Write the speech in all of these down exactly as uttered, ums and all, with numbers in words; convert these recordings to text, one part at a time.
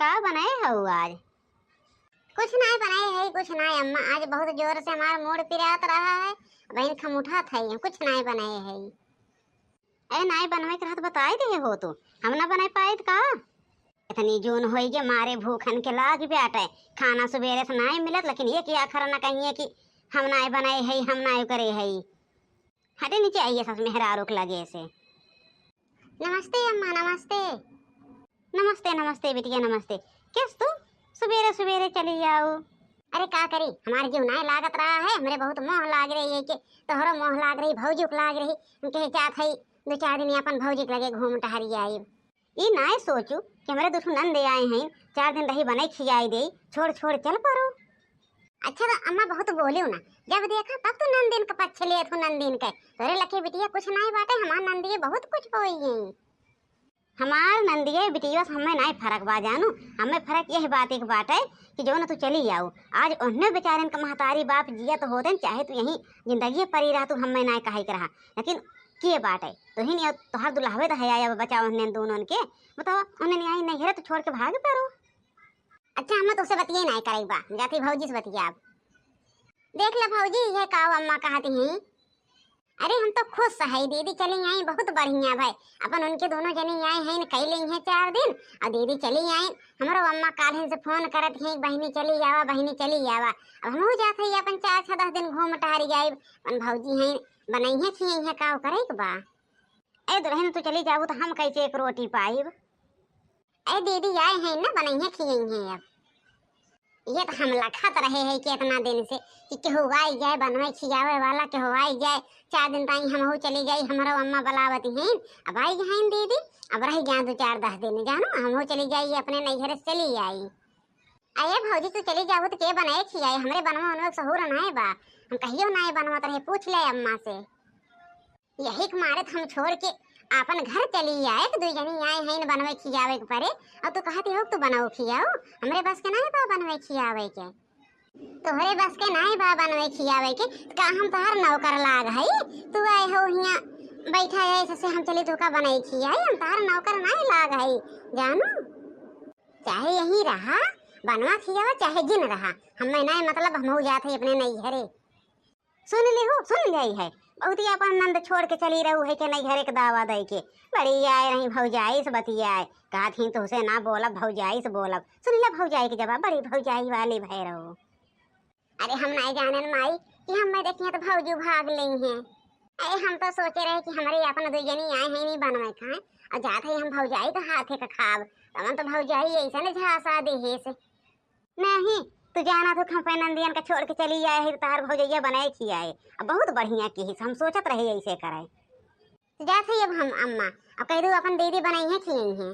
का बनाए हऊ आज? कुछ नाय बनाए है, कुछ नाय अम्मा, आज बहुत जोर से हमार मूड़ पिरात रहा है, बहिन खमुठा था, कुछ नाय बनाए है। ए, नाय बनवे के रहत बताई दे हो तू, हम ना बनाए पाइत का? इतनी जून होई गे, मारे भूखन के लाग बाटे, खाना सुबेरे से नाय मिलत, लेकिन ये क्या खरा ना कहिए कि हम नाय बनाए है, हम नाय करे है। हटे नीचे आइए सास मेहरारू के लगे से। नमस्ते अम्मा, नमस्ते। नमस्ते, नमस्ते बिटिया, नमस्ते। केस तू सुबेरे सुबेरे चली जाऊ? अरे का करी, हमार जीव नाय लागत रहा है, हमरे बहुत मोह लाग रही है कि तोहरो मोह लाग रही, भौजी के लाग रही। हम कहे जात है दो चार दिन अपन भौजी के लगे घूम टहरी आई। ई नाय सोचू कि हमरे दुठू नंद आए हैं, चार दिन रही बनाई खियाई दे, छोड़ छोड़ चल परो। अच्छा तो अम्मा बहुत बोलियो ना, जब देखा तब तो नंदिन के पक्ष लेत हो, नंदिन के। तोरे लकी बिटिया कुछ नाय बाटे, हमार नंदिये बहुत कुछ होई है। हमार नंदिये बिटिया से हमें नाय फर्क बा जानू, हमें फर्क यह बात एक बाटे कि जौन तू चली जाऊ, आज उन्हें बेचारन के महतारी बाप जियत होते, चाहे तू यहीं जिंदगी परी रहा, तू हमें नाय कहे के रहा, लेकिन के बाटे तोहिन या तोहर दुल्हवे तो है आया बचाओ उन्हें दोनों के, बताओ उन्हें नहीं आई नहीं है तो छोड़ के भाग परो। अच्छा अम्मा, तुमसे बतिये नाय करे बा, जाती भौजी से बतियाब। देख ले भौजी, ये का अम्मा कहती हैं। अरे हम तो खुश है दीदी चली आई, बहुत बढ़िया भाई। अपन उनके दोनों जनी आई हैं, कई ली हैं चार दिन, और दीदी चली आई। हमरो अम्मा काल्हिन से फोन करत हैं, बहिनी चली आवा, बहिनी चली आवा। अब हमहू जात है अपन चार छह दस दिन घूम टहरी जाइब। अपन भौजी हैं, बनई है खियई है, का करे के बा। ए दुल्हन, तू चली जाबू तो हम कैसे एक रोटी पाइब? ए दीदी आए हैं ना, बनई है खियई है। अब ये तो हम लखत रहे हैं कि इतना दिन से कि केहू आई जाए बनवे खियावे वाला, केहू आई जाए। चार दिन ताई हमहू चली जाई, हमरो अम्मा बुलावती हैं। अब आई हैं दीदी, अब रह जाए दो चार दस दिन, जानो हमहू चली जाई, अपने नैहरे से चली आई। अरे भौजी, तू चली जाबू तो के बनाए खियाए? हमरे बनवा उनवा सहूर नाय बा, हम कहियो नाय बनवत रहे, पूछ ले अम्मा से। यही के मारे त हम छोड़ के आपन घर चली आए, कि दुई जनी आए हैं बनवे खियावे के परे, और तू कहती हो कि तू बनाओ खियाओ, हमरे बस के नाय बा बनवे खियावे के। तोहरे बस के नाय बा बनवे खियावे के, त का हम तोहार नौकर लाग हई? तू आए हो हियां बैठा है, ऐसे हम चली तोका बनाई खियाई, हम तोहार नौकर नाय लाग हई, जानू। चाहे यहीं रहा, बनवा खियावा, चाहे जिन रहा, हमें नाय मतलब, हम हो जात है अपने नैहरे। सुन ले हो, सुन ले है, बहुत ही अपन नंद छोड़ के चली रहू है के नैहरे के दावा दे के। बड़ी आए रही भौजाई से बतियाए, कहत ही तुहसे ना बोलब, भौजाई से बोलब। सुन ले भौजाई के जवाब, बड़ी भौजाई वाली भय रहो। अरे हम नाय जानन माई कि हम मैं देखिए तो भौजी भाग लेई हैं। अरे हम तो सोचे रहे कि हमरे अपन दुई जनी आए हैं नहीं बनवे खाए, और जात है हम भौजाई के हाथे का खाब। तमन तो भौजाई ऐसा न झांसा देहे से। नहीं, तू जाना तो हम अपने नंदियन का छोड़ के चली आए है, तार भौजैया बनाए खियाए। अब बहुत बढ़िया की है, हम सोचत रहे ऐसे करे। तो जात है अब हम अम्मा, अब कह दो अपन दीदी बनाई है खियाई है।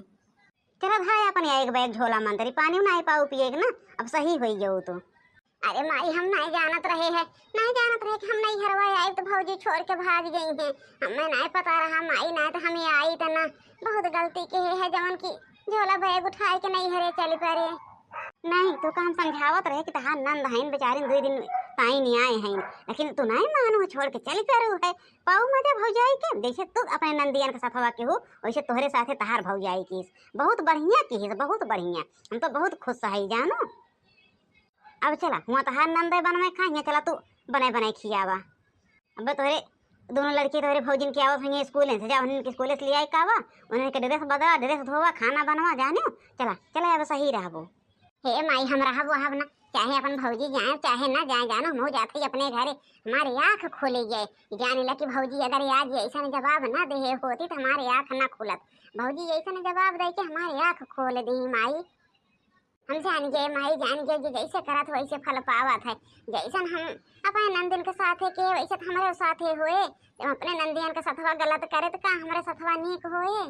चला भाई अपन एक बैग झोला मंतरी, पानी ना पाऊ पिए के ना, अब सही होई जाऊ तू। अरे माई, हम नाय जानत रहे है, नाय जानत रहे कि हम नैहरवा आइब त भौजी छोड़ के भाग गई हैं। हमें नाय पता रहा माई, नाय त हमें आई त ना। बहुत गलती के है जवन की झोला बैग उठाए के नैहरे चली परे। नहीं, तू का हम समझावत रहे कि तहार नंद हईन, बेचारिन दुई दिन ताई नहीं आए हैं, लेकिन तू नाय मानू, छोड़ के चली परू है। पाऊ मजा भौजाई के, जैसे तू अपने नंदियन के सथवा के हो, वैसे तोहरे साथे तहार भौजाई की। बहुत बढ़िया की, बहुत बढ़िया, हम तो बहुत खुश है जानू। अब चला, हुआं तहार नंदे बनवे खाइए, चला तू बनाए बनाए खियावा। अबे तोहरे दोनों लड़की तोहरे भौजिन के आवत होइए स्कूल से, जा उन्हन के स्कूल से ले आए कावा, उन्हन के ड्रेस बदला, ड्रेस धोवा, खाना बनवा, जानियो। चला, चला, अब सही रहबो। हे माई, हम रहब वहब ना, चाहे अपन भौजी जाए चाहे ना जाए, जानो हम जात ही अपने घरे। हमारे आँख खोले गए, जाने ला कि भौजी अगर आज ऐसा जवाब ना दे होती तो हमारे आँख ना खुलत। भौजी ऐसा जवाब दे के हमारे आँख खोल दी माई। हम जान गए माई, जान गए कि जैसे करत वैसे फल पावत है। जैसन हम अपने नंदिन के साथे के वैसे तो हमरे साथे होए। जब अपने नंदियन के सथवा गलत करे तो का हमरे सथवा नीक होए?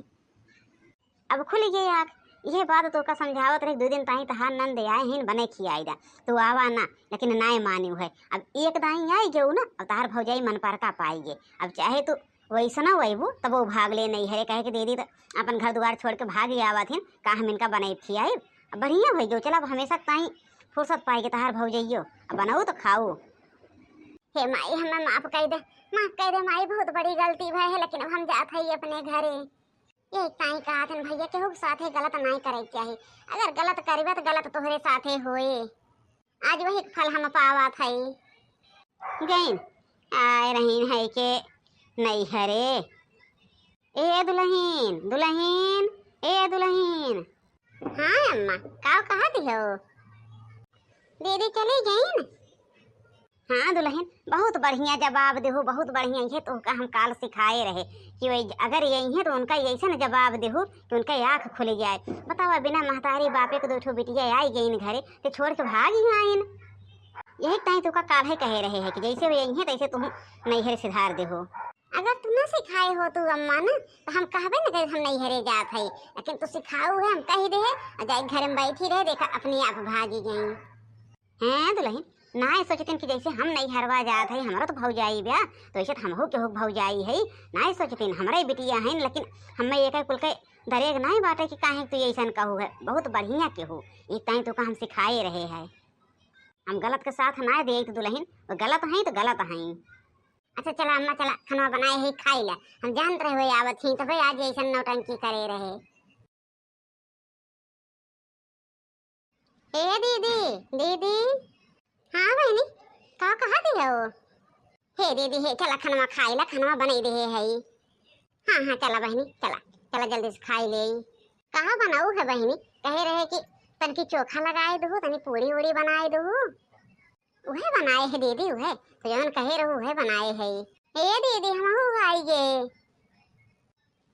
अब खुल गए आँख। यह बात तो का समझावत रही, दो दिन ताई तहार नंद आए हैं बने खियाई दा, तू आवा ना, लेकिन नाय मानियो है। अब एक दाई आई गयो ना, अब तहार भौजाई मन पर का पाई गे। अब चाहे तू वैसना वैबू तब वो भाग ले नहीं हरे, कहे कि दीदी तो अपन घर दुआर छोड़ के भाग ही आवत हिन, का हम इनका बनाई खियाई। अब बढ़िया हो गयो, चला अब हमेशा ताई फुर्सत पाई के तहार भौजइयो अब बनाऊ तो खाऊ। हे माई, हमें माफ कर दे, माफ कर दे माई, बहुत बड़ी गलती भय है, लेकिन अब हम जात है अपने घरे। यही ताई कहत हन भैया, केहू के साथे गलत नाई करे के चाही। अगर गलत करबे त गलत तोहरे साथे होए। आज वही फल हम पावत हई। गइन, आए रहीन है के नैहरे। ए दुलहिन, दुलहिन, ए दुलहिन। हाँ अम्मा, का कहत हो? दीदी चली गइन? हाँ दुलहिन, बहुत बढ़िया जवाब देहु, बहुत बढ़िया। ये तोहका हम काल सिखाए रहे कि वही अगर यही है तो उनका ऐसन जवाब देहु कि उनका आँख खुल जाए। बतावा, बिना महतारी बापे के दो ठो बिटिया आई गइन घरे, तो छोड़ के भाग ही आइन। यही ताई तोहका काल है कहे रहे है कि जैसे वो यही है तैसे तुहू नैहरे सिधार देहु। अगर तू ना सिखाए हो तू अम्मा ना, तो हम कहबे न करे हम नैहरे जात हई, लेकिन तू सिखाऊ है, हम कही दे है, और जाए घर में बैठी रहे, देखा अपने आप भागी गई। हैं दुलहिन, नाय सोचतिन कि जैसे हम नैहरवा जात हई, हमरो तो भौजाई ब्या, तो ऐसे तो हमहू केहू के भौजाई है, नाय सोचतिन, हमरे बिटिया हैं, लेकिन हमें एक कुल के दरेग नाय बाटे कि काहे तू ऐसन कहू है, बहुत बढ़िया केहू, ई ताई तोहका हम सिखाए रहे है। हम गलत के साथ नाय देत दुलहिन, वो गलत हैं तो गलत हैं। अच्छा चला अम्मा, चला, खनवा बनाए है, खाई ला। हम जानत रहे हुए आवत ही, तबे आज ऐसन नौटंकी करे रहे। ए दीदी, दीदी। हाँ बहिनी, का कहत हो? हे दीदी, हे चला खनवा खाई ला, खनवा बनाई दे है। हाँ, हाँ, चला बहिनी, चला, चला जल्दी से खाई ले। कहाँ बनाऊ है बहिनी? कहे रहे कि तनकी चोखा लगाए दहू, तनी पूड़ी उड़ी बनाए दहू। उहे बनाए है दीदी, उहे तो जौन कहे रहू, उहे बनाए है। ए दीदी, हमहू आई गे।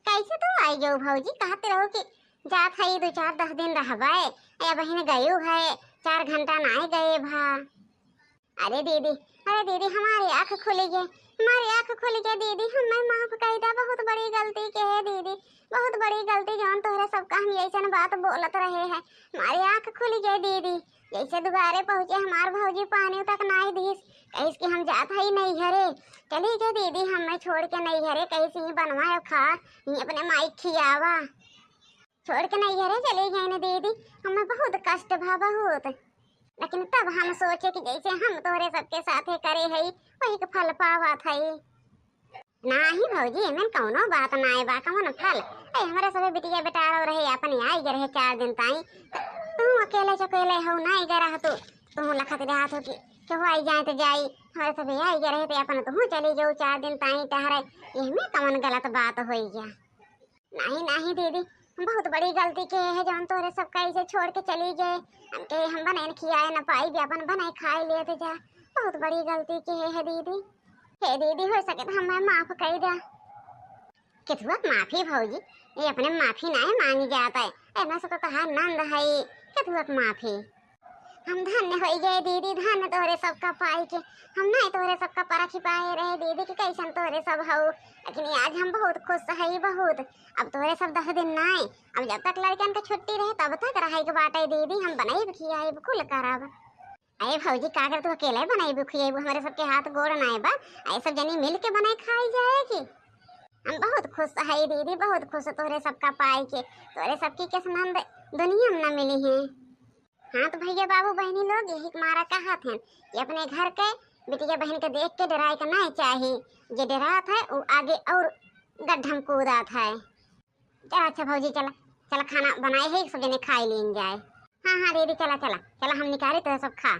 कैसे तू आई गयो भौजी? कहत रहो कि जात है दो चार दस दिन रहबे, ए बहिन गयो है, चार घंटा नाय गए भा। अरे दीदी, अरे दीदी, हमारी आँख खुली गई, हमारी आँख खुली गई दीदी, हमें माफ कर दा, बहुत बड़ी गलती के है दीदी, बहुत बड़ी गलती, जौन तोहरे सबका हम ऐसन बात बोलत रहे हैं, हमारी आँख खुली गई दीदी। जैसे दुआरे पहुँचे हमार भौजी पानी तक नाई दीस, कहिस कि हम जात हई नैहरे। चली गई दीदी, हमें छोड़ के नैहरे, कहिस ही बनवा खा, ही अपने माई खियावा। छोड़ के नैहरे चली गई न दीदी, हमें बहुत कष्ट भा बहुत, लेकिन तब हम सोचे कि जैसे हम तोहरे सबके साथे करे हई, वही के फल पावत हई। नाही भौजी, एमन कौनो बात नाय बा, कौन फल? ए, हमरे सभे बिटिया बेटारो रहे, अपने आई गे रहे चार दिन ताई। त तू अकेले चकेले हो, नाय गे रह तू। तू लखत रहत हो कि केहू आई जाए त जाई, हमरे सभे आई गे रहे त अपन तू चली जाऊ चार दिन ताई टहरे। एहमे कौन गलत बात होई गया? नाही, नाही दीदी, बहुत बड़ी गलती के है जौन तोरे सब कैसे छोड़ के चली गए। हम के हम बनाए न खियाए न पाई, भी अपन बनाए खाए लेते जा। बहुत बड़ी गलती के है, है दीदी। हे दीदी, हो सके तो हमें माफ कर दे। केथुआ के माफी भौजी, ये अपने माफी नाय मांगी जात है। एमे से तो तहार नंद है, केथुआ के माफी। हम धन्य हो गए दीदी, धन्य तोहरे सबका पाई के। हम नहीं तोहरे सबका परख ही पाए रहे दीदी कि कैसन तोहरे सब हो, लेकिन आज हम बहुत खुश है, बहुत। अब तोहरे सब दस दिन नाय, अब जब तक लड़कन के छुट्टी रहे तब तक रहे के बाटे दीदी। हम बनाई खियाई कुल करब। अरे भौजी, का कर तू अकेले बनाई खियाई? हमरे सबके हाथ गोड़ नाय बा, ऐ सब जनी मिल के बनाई खाई जाए की। हम बहुत खुश है दीदी, बहुत खुश तोहरे सबका पाई के। तोहरे सबकी के सनंद दुनिया में न मिली है। हाँ तो भैया बाबू बहनी लोग यही के मारा कहत हैं कि अपने घर के बिटिया बहन के देख के डराए के नहीं चाही। जे डरात है वो आगे और गड्ढा में कूदात है। चला अच्छा भौजी, चला, चला खाना बनाए है, सब जने खाए लीन जाए। हाँ हाँ दीदी, चला चला चला, हम निकाले तो सब खा।